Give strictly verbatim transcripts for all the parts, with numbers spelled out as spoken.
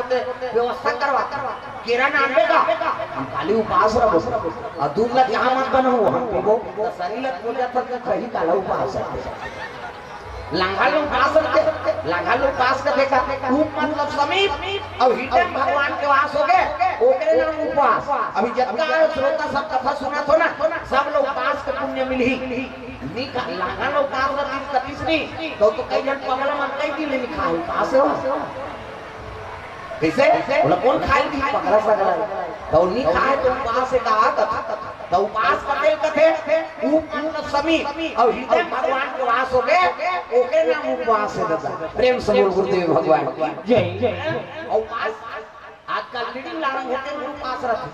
व्यवस्था करवा, केरा नानबे का, हम खाली उपास रहो। अउ दूध ला चाह मत बनाओ, हम पीबो। त शरीर ला पूजा तक कहीं काला उपास है। लांघा लोग पास रथे, लांघा लोग पास कर देखा, उप मतलब समीप, अउ हृदय में भगवान के वास हो गए, ओकरे नाम उपवास। अभी जतका आए श्रोता सब कथा सुनत हो ना, सब लोग पास के पुण्य मिलही। नी खा, लांघा लोग पास रथे, कतिस नी, तो, तो कई जन पगला मन कई दिन ले नी खाए, उपास हो। कइसे? बोला, कोन खाए दी पकड़ा सकला? त नी खाए त उपास हे का कथे? त उपास कथे कथे, उप मतलब समीप, अउ हृदय में भगवान के वास हो गए, ओके नाम उपवास हे दादा। प्रेम से बोल गुरुदेव भगवान की। जय। अउ उपास, आजकल लीडिंग लाड़न होते हैं, उपास रथे।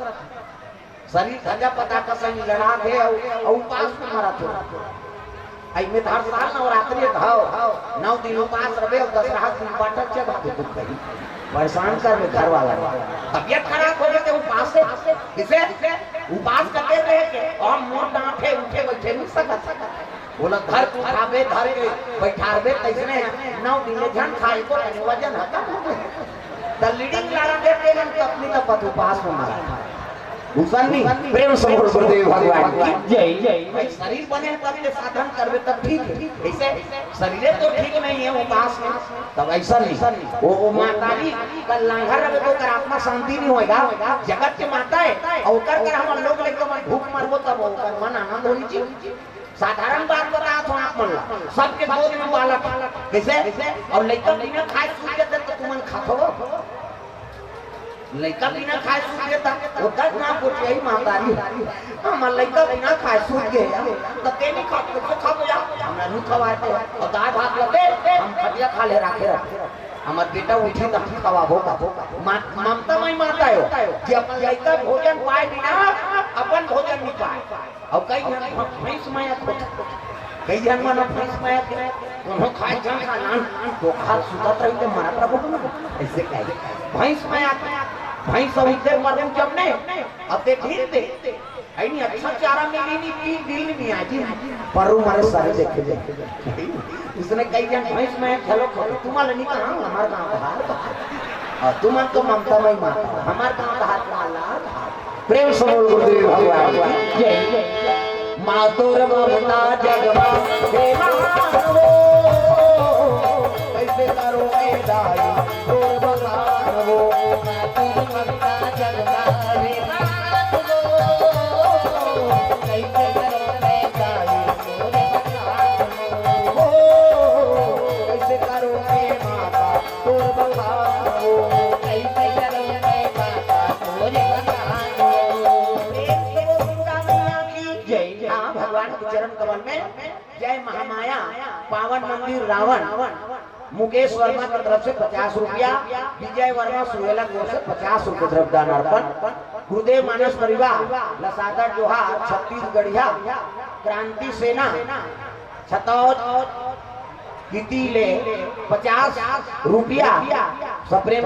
शरीर धजा पताका संग लड़ात हे अउ, अउ उपास में मरत हे। अई में त हर साल नवरात्रि हे, हव, नौ दिन उपास रहे अउ दसरहा दिन बाटल चढ़ा दे दुख कही। परेशान कर में घर वाला। तबियत खराब हो गए ते उपास से, किसे? उपास करते रहे के, और मोर डांट हे, उठे बैठे नहीं सकत। बोला, धर के उठाबे, धर के बैठारबे, तइसने नौ दिन ले झन खाए को तने वजन खत्म हो गए। त लीडिंग लाड़ा दे के मन पत्नी का पति उपास में मारा। उसन नहीं, प्रेम से बोल गुरुदेव भगवान की। जय, जय। भाई, शरीर बने तब के साधन करबे तब ठीक है। ऐसे शरीर तो ठीक नहीं है उपास में, तब ऐसा नहीं। वो, वो मातारी का लांघर रहे तो ओकर आत्मा शांति नहीं होएगा। जगत के माता है, और ओकर कर हम लोग लेके मन भूख मरबो तब ओकर मन आनंद होनी चाहिए। साधारण बात बतात हूँ आप मन ला, सबके गोद में बालक हे। कइसे? अउ लइका बिना खाए सूत जाथे त तुमन खाथो? लइका बिना खाए सूत जाथे, वो दस ना कुछ यही महतारी। हमर लइका बिना खाए सूत गे हे, त ते नहीं खाथो, तो खाबो या? हमरा नहीं खवाए थे, अउ दाल भात लते, हम खटिया खा ले राखे रखे। हमर बेटा उठी त हम खवाबो का। मा-, ममता मई माता हो, कि अपन लइका भोजन पाए बिना अपन भोजन नहीं पाए। अउ कई झन भ-, भैंस माया खोज, कई झन मन भैंस माया के, कोनो खाए झन खा नान, तो खा सुतत रही ते मरत रहो ना, ऐसे कहे। भैंस माया के, भैंस अउ इधर मर जब ने, अब देख ही दे, है नहीं अच्छा चारा मिली नहीं, तीन दिन नहीं आजी, परू मारे सारे देखे दे। उसने कई झन भैंस माया खेलो खोज, तुम्हारे नहीं कहा, हमारे गाँव का हाल बा। और तुमन तो ममता मई माता, हमारे गाँव का हाल बा। प्रेम से बोल गुरुदेव भगवान की जय। मातुर ममता जग मा हे महान वो, कैसे करो ए दाई तोर बखान वो। मातुर ममता जग मा हे महान वो, कैसे करो ए दाई तोर बखान वो। कैसे करो ए माता तोर बखान वो। कैसे करो ए माता तोर बखान वो। प्रेम से बोल दुर्गा मैया की जय। हाँ, भगवान के चरण कमल में जय महामाया पावन मंदिर रावण मुकेश वर्मा की तरफ से पचास रुपया, विजय वर्मा सुहेला की ओर से पचास रुपये द्रव्य दान अर्पण, गुरुदेव मानस परिवार लसादा जोहार छत्तीसगढ़िया क्रांति सेना छतौत किती ले पचास रुपया सप्रेम